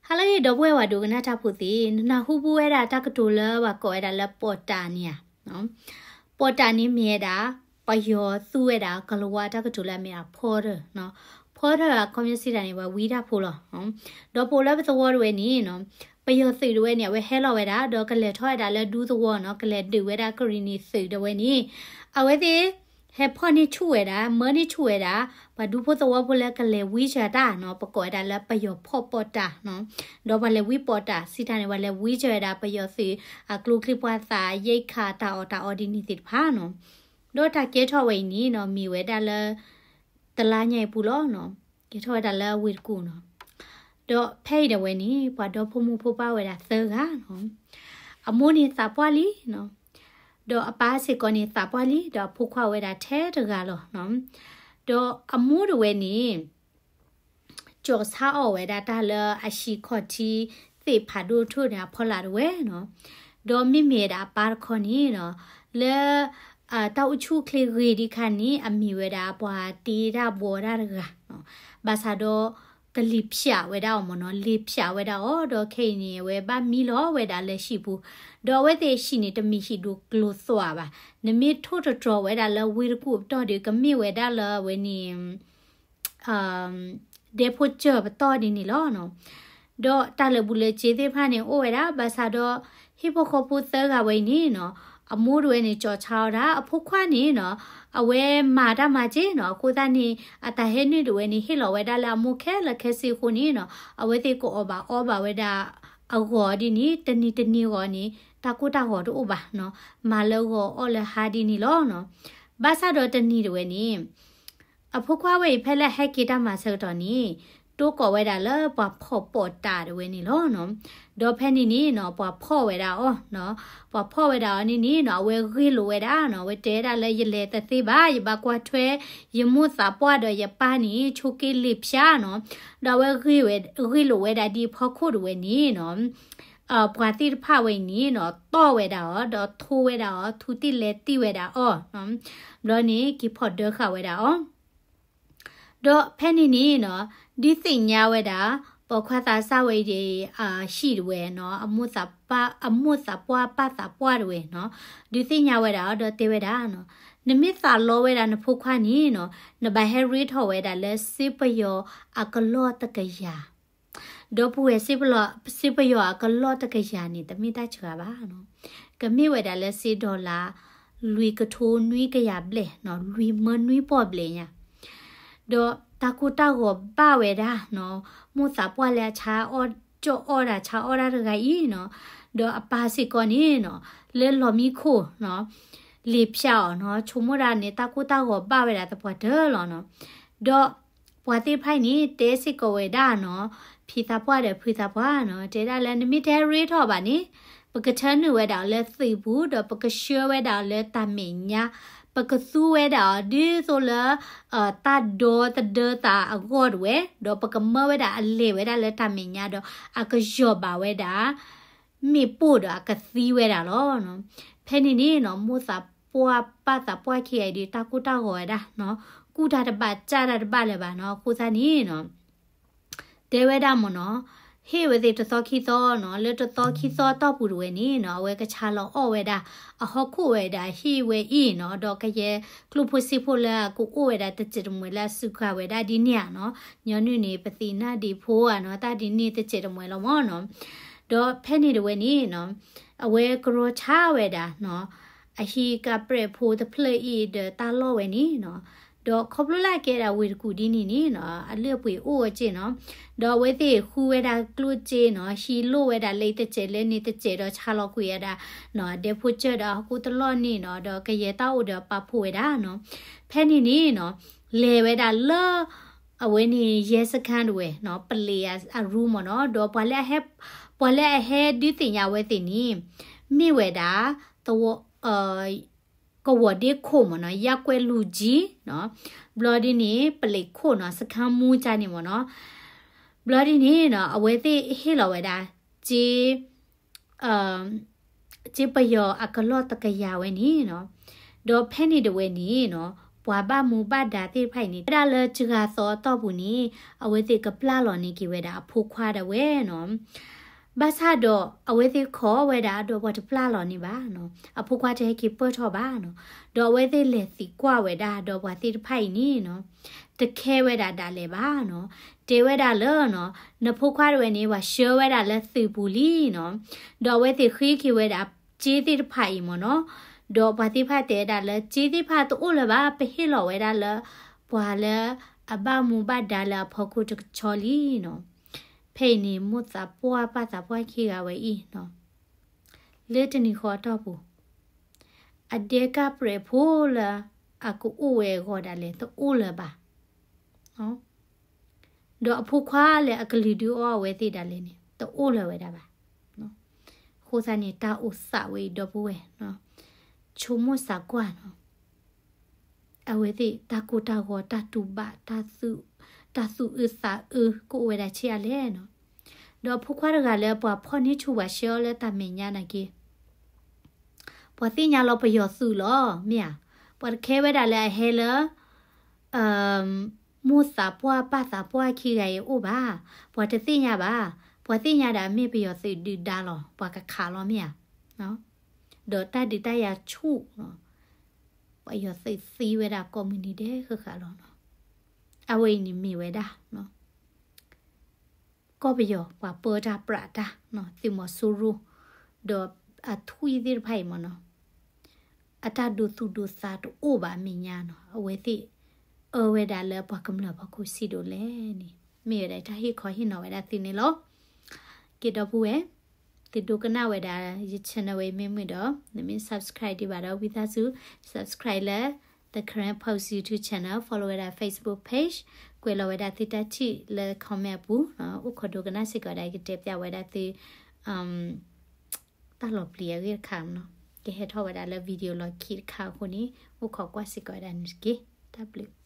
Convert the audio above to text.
ဟါလၢအဂ့ၤ ဒီပုၢ်ဝဲၢ်ပှၤဒိကနၣ်တၢ်ဖိသ့ၣ်, နနၢ်ဟူဘၣ်ဝဲဒၣ်တၢ်ကတိၤလၢပှၤကိးဝဲဒၣ်လၢပီးတးန့ၣ်ဧါ. ပီးတးန့ၣ်မ့ၢ်ဝဲဒၣ် ပယီၤသူဝဲဒၣ်ကလၤဝါတၢ်ကတိၤလၢအမ့ၢ်ဒၣ် porter နီၤ. porter အခီပညီစံးတၢ်န့ၣ် ပှၤဝံတၢ်ဖိလီၤ. ဒီးပအိၣ်လၢပသဝီတဝဲန့ၣ်နီၤ, ပယီၤသုးတဝဲန့ၣ် အဝဲဟဲလီၤဝဲဒၣ် ဒီးကလဲၤထီၣ်ဝဲဒၣ်လၢဒူသဝီနီၤ, ကလဲၤဒုးဝဲဒၣ်ကရံၣ်နံၤသုးတဝဲန့ၣ်, အဝဲသ့ၣ် ဟဲဖီၣ်န့ၢ်ဆူၣ်ဝဲဒၣ် မၢန့ၢ်ဆူၣ်ဝဲဒၣ် ပှၤဒူဖိသဝီဖိလၢကလဲၤဝံစၢၤတၢ်နီၤ, ပကိးဝဲဒၣ်လၢပယီၤဖီၣ်ပီးတးနီၤ. ဒီးပှၤလဲၤဝံပီးတးစံးတၢ်န့ၣ် ပှၤလဲၤဝံစၢၤဝဲဒၣ်ပယီၤသုးအကျိချံပှၢ်သး ရိက္ခာ တၢ်အီၣ်တၢ်အီဒ်န့ၣ်သ့ၣ်တဖၣ်နီၤ. ဒီးတၢ်ကဲထီၣ်ဝဲအံၤန့ၣ်နီၤ မ့ၢ်ဝဲဒၣ်လၢ တလါညါအံၤပူၤလီၤနီၤ. ကဲထီၣ်ဝဲဒၣ်လၢဝ့ၢ်တကူၣ်နီၤ. ဒီးဖဲအံၤဒၣ်ဝဲန့ၣ် ပှၤဒီဖိမိၢ်ဖိပၢ်ဝဲဒၣ်သၢဂၤနီၤ. အမိၢ်န့ၣ်သးပှၢ်လံနီၤ. ဒီးအပၢ်စ့ၢ်ကီးန့ၣ်သးပှၢ်လံ, ဒီးအဖိခွါဝဲဒၣ်ထဲတဂၤလီၤနီၤ. ဒီးအမိၢ်တဝဲန့ၣ် ကၠီၣ်ဆါအီၣ်ဝဲဒၣ်တၢ်လၢအဟံၣ်ခီၣ်ထံးသ့ၣ်ဖးဒိၣ်ထူၣ်န့ၣ် အဖီလာ်တဝဲနီၤ. ဒီးမ့မ့ၢ်ဝဲဒၣ်အပၢ်တခီန့ၣ်နီၤ, လၢ တၢ်အိၣ်ဆူၣ်အိၣ်ချ့ဂ့ၤဒံးခါန့ၣ် အမ့ၢ်ဝဲဒၣ်ပှၤတ့တၢ်ဘှီတၢ်တဂၤနီၤ. ဘၣ်ဆၣ်ဒီး ကလံၤဖၠးဝဲဒၣ်အီၤမ့ၢ်နီၤ, လံၤဖၠးဝဲဒၣ်အီၤ, ဒီးခဲအံၤန့ၣ် အဝဲဘၣ်မံလီၤဝဲဒၣ်လၢဟံၣ်ပူၤ, ဒီးအဝဲသ့ၣ်ဟံၣ်န့ၣ် တမ့ၢ်ဟံၣ်ဒိၣ်ကျိၤသွးဘၣ်, နမ့ၢ်ထိၣ်တတြီၤဝဲဒၣ်လၢဝ့ၢ်တကူၣ်ပတီၢ်ဒီး ကမ့ၢ်ဝဲဒၣ်လၢအဝဲန့ၣ် ဒဲဖိစၢၤပတီၢ်ဒ်န့ၣ်လီၤနီၤ. ဒီးတၢ်လၢာ်ဘူၣ်လၢာ်စ့သ့ၣ်တဖၣ်န့ၣ် အိၣ်ဝဲဒၣ်, ဘၣ်ဆၣ်ဒီး ဟံၣ်ဖိဃီဖိသၢဂၤဝဲအံၤန့ၣ်နီၤ, အမိၢ်တဝဲန့ၣ် ကၠီၣ်ဆါအီၣ်ဒၣ်, အဖိခွါန့ၣ်နီၤ, အဝဲမၤတၢ်မၤစ့နီၤ, အဃိသတးန့ၣ် အတၢ်ဟဲနုာ်တဝဲန့ၣ် ဟ့ၣ်လီၤဝဲဒၣ်လၢအမိၢ်ခဲလၢာ်ခဲဆ့အဃိန့ၣ်နီၤ, အဝဲသ့ၣ်ကအီၣ်ဘၣ်အီဘၣ်ဝဲဒၣ်အဂီၢ်ဒ်န့ၣ်, တနံၤတနံၤဂီၢ်န့ၣ် တၢ်ကိၢ်တၢ်ဂီၤတအိၣ်ဘၣ်နီၤ, မၤလၢဂီၤအီၣ်လၢဟါဒ်န့ၣ်လီၤနီၤ. ဘၣ်ဆၣ်ဒီးတနံၤတဝဲန့ၣ် အဖိခွါဝဲအံၤဖဲလၢအဟဲက့ၤတၢ်မၤဆၢကတီၢ်န့ၣ်, တိကိးဝဲဒၣ်လၢပှၤဖီၣ်ပီးတးတဝဲန့ၣ်လီၤနီၤ. ဒီးဖဲန့ၣ်န့ၣ်နီၤ, ပှၤဖီၣ်ဝဲဒၣ်အီၤနီၤ, ပှၤဖီၣ်ဝဲဒၣ်အီၤန့ၣ်န့ၣ်နီၤ, အဝဲဂ့ၢ်လိာ်ဝဲဒၣ်နီၤ, အဝဲတဲဝဲဒၣ်လၢ ယလဲၤတသ့ဘၣ်, ယဘၣ်ကွၢ်ထွဲယမိၢ်သးပှၢ်ဒီးယပၢ်န့ၣ် ဆိးက့လံၤဖၠးနီၤ. ဒီးအဝဲဂ့ၢ်ဝဲ, ဂ့ၢ်လိာ်ဝဲဒၣ်ဒ်အဖီခိၣ်တဝဲန့ၣ်နီၤ ပှၤသ့ၣ်တဖၣ်ဝဲအံၤန့ၣ်နီၤ, တီၢ်ဝဲဒၣ်အီၤ, ဒီးထိဝဲဒၣ်အီၤ, ထူတံၢ်လဲၤတံၢ်ဝဲဒၣ်အီၤ, ဘျီန့ၣ် က့ၤဖီၣ်ဒၢဃာ်ဝဲဒၣ်အီၤ. ဒီးဖဲန့ၣ်န့ၣ်နီၤ, ဒုးသ့ၣ်ညါဝဲဒၣ် ပိာ်ခွါသးစၢ်ဝဲအံၤဒီး ဟံၣ်တဝဲနီၤ, အမိၢ်သးပှၢ်ပၢ်သးပှၢ်တဝဲနီၤ, ဒုးသ့ၣ်ညါဝဲဒၣ်အီၤ ဒီးတဲဝဲဒၣ်နီၤ, နမ့ၢ်သးလီဝဲဒၣ်နဖိခွါန့ၣ်နီၤ, နဘၣ်ဟဲရ့ထီၣ်ဝဲဒၣ်လၢစ့ပယီၤအကလီၢ်တကယၤ ဒီပုၢ်ဝဲၢ်, စ့ပယီၤအကလီၢ်တကယၤန့ၣ် တမ့ၢ်တၢ်စှၤဘၣ်နီၤ, ကမ့ၢ်ဝဲဒၣ်လၢစ့ဒီလၣ် လွံၢ်ကထိနွံကယၤဘျဲၣ်နီၤ, လွံၢ်မၢနွံပီၢ်ဘျဲၣ်ညါ, ဒီးတၢ်ကိၢ်တၢ်ဂီၤဘၣ်ဝဲဒၣ်နီၤ, မိၢ်သးပှၢ်လၢအဆါအီၣ်, ကၠီၣ်အီၣ်ဒၣ်ဆါအီၣ်ဒၣ်တဂၤအံၤနီၤ, ဒီးအပၢ်စ့ၢ်ကီးန့ၣ်နီၤ, လၢလီၢ်မံခိၣ်နီၤ, လံၤဖၠးအီၤနီၤ, ဆိကမိၣ်ဒၣ်န့ၣ် တၢ်ကိၢ်တၢ်ဂီၤဘၣ်ဝဲဒၣ်သပှၢ်တၢၢ်လီၤနီၤ, ဒီး ပှၤသ့ၣ်တဖၣ်အံၤန့ၣ် တဲစ့ၢ်ကီးဝဲဒၣ်နီၤ, ဖံသးပှၢ်ဒီးဖုသးပှၢ်နီၤ, တဲဒၣ်လၢနမ့ၢ်တဟဲရ့ထီၣ်ဘၣ်န့ၣ်, ပကထၢနုာ်ဝဲဒၣ်အီၤလၢသုးပူၤ ဒီးပကဆှၢဝဲဒၣ်အီၤလၢတၢ်မဲာ်ညါ, ပကသူဝဲဒၣ်အီၤဒ်သိးလၢ တၢ်ဒီသဒၢသးအဂီၢ်တဝဲ, ဒီးပကမၢဝဲဒၣ်အလဲၤဝဲဒၣ်လၢတၢ်မဲာ်ညါဒီး အကယီၢ်ဘၣ်ဝဲဒၣ် မ့ၣ်ပိၢ်ဒီးအကသံဝဲဒၣ်လီၤ. ဖဲန့ၣ်န့ၣ်နီၤ, မိၢ်သးပှၢ်ပၢ်သးပှၢ်ခံဂၤအံၤဒီး တၢ်ကိၢ်တၢ်ဂီၤဝဲဒၣ်နီၤ, ကူၣ်တၢ်တဘၣ်စၢ်တၢ်တဘၣ်လၢၤဘၣ်နီၤ, အဃိသတးန့ၣ်နီၤ တဲဝဲဒၣ်မ့ၢ်နီၤ, ဟ့ၣ်ဝဲသ့ၣ်တသီခံသီနီၤ, လၢတသီခံသီတီၢ်ပူၤတဝဲန့ၣ်နီၤ, အဝဲကဆါလီၤအီၣ်ဝဲဒၣ် အဟီၣ်ခိၣ်ဝဲဒၣ်ဟ့ၣ်ဝဲအံၤနီၤ, ဒီးကယဲၢ်ကျိၣ်ဖိစ့ဖိလၢအကအိၣ်ဝဲဒၣ်တစဲးတမှဲၤလၢအစူးဃာ်ဝဲဒၣ်ဒ်န့ၣ်ဧါနီၤ, ညီနုၢ်န့ၣ် ပသံးနၢ်ဒံးဖိဧါနီၤ, တၢ်ဒ်န့ၣ်တစဲးတမှဲၤလီၤမ့ၢ်နီၤ. ဒီးဖဲန့ၣ်တဝဲန့ၣ်နီၤ, အဝဲကရီဆါဝဲဒၣ်နီၤ, အဟံၣ်ကပြဲးဖိတဖျၢၣ်အံၤဒီးတၢ်လီၢ်ဝဲန့ၣ်နီၤ, ဒီးခီဖျိလၢအကဲဒၣ်ဝ့ၢ်တကူၣ်ဒ်န့ၣ်န့ၣ်နီၤ, အလုၢ်အပှ့ၤအိၣ်ဝဲက့နီၤ, ဒီးအဝဲသ့ၣ်ဃုဝဲဒၣ်ကျိၣ်စ့နီၤ, ဟံးလိၢ်ဝဲဒၣ်လၢတစဲးလၢန့ၣ်တစဲးဒီးဆါလီၤကွံာ်ဝဲဒၣ်နီၤ, ဒဲဖိစၢၤဒီးအဟီၣ်ခိၣ်တလီၢ်န့ၣ်နီၤ, ဒီးကယဲၢ်တၢ်အိၣ်ဒီးပာ်ဖှိၣ်ဝဲဒၣ်နီၤ, ဖဲန့ၣ်န့ၣ်နီၤ, လဲၤဝဲဒၣ်လၢ အဝဲန့ၣ် ရဲစခန်းတဝဲနီၤ, ပလံးအရူမ့ၢ်နီၤ, ဒီးပှၤလၢအဟဲ, ပှၤလၢအဟဲဒုးသ့ၣ်ညါဝဲသ့ၣ်န့ၣ် မ့ၢ်ဝဲဒၣ် သဝီ, ကဝီၤဒ့ခိၣ်မ့ၢ်နီၤ, ရပ်ကွက်လူကြီးနီၤ, ဘျီဒ်န့ၣ် ပလံးခိၣ်နီၤ, စခန်းမှူးကန့ၣ်မ့ၢ်နီၤ, ဘျီဒ်န့ၣ်နီၤ, အဝဲသ့ၣ်ဟ့ၣ်လီၤဝဲဒၣ် စ့ စ့ပယီၤအကလီၢ်တကယၤဝဲန့ၣ်နီၤ, ဒီးဖဲန့ၣ်တဝဲန့ၣ်နီၤ, ပှၤဘၣ်မူဘၣ်ဒါသ့ၣ်တဖၣ်အံၤန့ၣ် ဝဲဒၣ်လၢစှၤသီအတီၢ်ပူၤန့ၣ် အဝဲသ့ၣ်ကပျၢ်လီၤန့ၢ်က့ၤဝဲဒၣ်အဖိခွါဒၣ်ဝဲနီၤ. ဘၣ်ဆၣ်ဒီးအဝဲသ့ၣ်ခိးဝဲဒၣ်ဒီးပှၤတပျၢ်လီၤန့ၢ်ဘၣ်နီၤ. အဖိခွါတဟဲက့ၤပၢၢ်ထီၣ်ဘၣ်နီၤ. ဒီးအဝဲသ့ၣ်လဲၤသံကွၢ်ဝဲဒၣ်ဒီးပှၤသ့ၣ်တဖၣ်အံၤန့ၣ်နီၤ တခဲဝဲဒၣ်ဒၣ်လဲာ်ဘၣ်နီၤ. တဲဝဲဒၣ်လၢနီၤ နဖိခွါဒၣ်ဝဲန့ၣ် ပှၤဆှၢဝဲဒၣ်လၢသုးပူၤလံနီၤ. ဒီးအဝဲသ့ၣ်ဃ့က့ၤဝဲဒၣ်စ့သ့ၣ်တဖၣ်အံၤမ့ၢ်နီၤ. ဒီးပှၤသ့ၣ်တဖၣ်တဲဝဲဒၣ်လၢစ့သ့ၣ်တဖၣ်တအိၣ်လၢၤဘၣ် ပဟ့ၣ်လီၤဝဲဒၣ်လၢ ပှၤလၢအဘၣ်မူဘၣ်ဒါလၢအဖီခိၣ်တကဆီလံနီၤ. ဖဲအံၤန့ၣ် မိၢ်သးပှၢ်ပၢ်သးပှၢ်ခံဂၤဝဲအံၤနီၤ လၢတနံၤဃီအတီၢ်ပူၤ အဒဲကၢ်ပြဲးဖိလၢအကအိၣ်ဝဲအဂီၢ်ဒၣ်လဲာ်တအိၣ်လၢၤဘၣ်. ဒီးအဖိခွါလၢအကလုၢ်ဒုးအီၣ်အဝဲသ့ၣ်ဒၣ်လဲာ်န့ၣ် တအိၣ်လၢၤဝဲဒၣ်ဘၣ်. အဃိသတးန့ၣ် တၢ်အိၣ်သးဝဲအံၤဒီပုၢ်ဝဲၢ် ဆိကမိၣ်သးကွၢ်နီၤ အဝဲသ့ၣ်တၢ်ကိၢ်တၢ်ဂီၤ တၢ်တူၢ်ဘၣ် တၢ်သူၣ်အုးသးအုး ကအိၣ်ဝဲဒၣ်ဆံးအါလဲၣ်နီၤ. ဒီးအဖိခွါတဂၤလၢပှၤဖီၣ်န့ၢ်ဆူၣ်ပှၤဆှၢအီၤလၢတၢ်မဲာ်ညါ နာ်က့ ပှၤသ့ၣ်ညါလီၤပယီၤသုးလီၤ မ့ၢ်ဧါ. ပှၤတခဲဝဲဒၣ်လၢအဟဲလၢ မိၢ်သးပှၢ်ပၢ်သးပှၢ်ခံဂၤအံၤအအိၣ်ဘၣ်. ပှၤတသ့ၣ်ညါဘၣ်. ပှၤသ့ၣ်ညါဒၣ်မ့ၢ်ပယီၤသုးဒုၣ်ဒါလီၤ ပှၤကခးလီၤမ့ၢ်ဧါ. ဒီးတၢ်ဒုးတၢ်ယၤဆူၣ် ပယီၤသုးသံဝဲဒၣ်ကိးမုၢ်နံၤဒဲးဃၣ်ဃၣ်လီၤနီၤ. အဝဲအံၤန့ၣ်မ့ၢ်ဝဲဒၣ် ကီၢ်ပယီၤပှၤပၢတၢ်ပြးတၢ် သုးမီၤစိရိၤ ဒီးအထွံၣ်သ့ၣ်တဖၣ်အံၤမ့ၢ်နီၤ အတၢ်ဒိသူၣ်ဒိသးတအိၣ်ဘၣ်အမဲာ်ညါနီၤ အဝဲသ့ၣ်အၢဝဲဒၣ်လၢပှၤကမျၢၢ်ဖီခိၣ်ဆံးဒိၣ်လဲၣ်န့ၣ် မ့ၢ်ဝဲဒၣ်တၢ်ဟ့ၣ်ခီဟ့ၣ်နီၤဝဲဒၣ်သုန့ၣ်လီၤ. က့ၤဒီပုၢ်ဝဲၢ် သုဒိကနၣ်ဝဲဒၣ်ယ channel ဝဲမ့ၢ်မုာ်ဒီး နမ့ၢ် subscribe ဒံးဘၣ်ဒီး ဝံသးစူၤ subscribe လၢ The Karen Post YouTube channel, follow ဝဲဒၣ် Facebook page, ကွဲးလီၤဝဲဒၣ်သုတၢ်ထံၣ်လၢ comment အပူၤ, အိၣ်ခိးဒိကနၣ်စ့ၢ်ကီးဝဲဒၣ် ယကတဲပျးဝဲဒၣ်သု တၢ်လီၤပျံၤအဂ့ၢ်တခါနီၤ, ကဟဲထီၣ်ဝဲဒၣ်လၢ video လီၢ်ခံတခါအဃိန့ၣ် အိၣ်ခိးကွၢ်စ့ၢ်ကီးဝဲဒၣ်န့ၣ်တက့ၢ်. တၢ်ဘျုး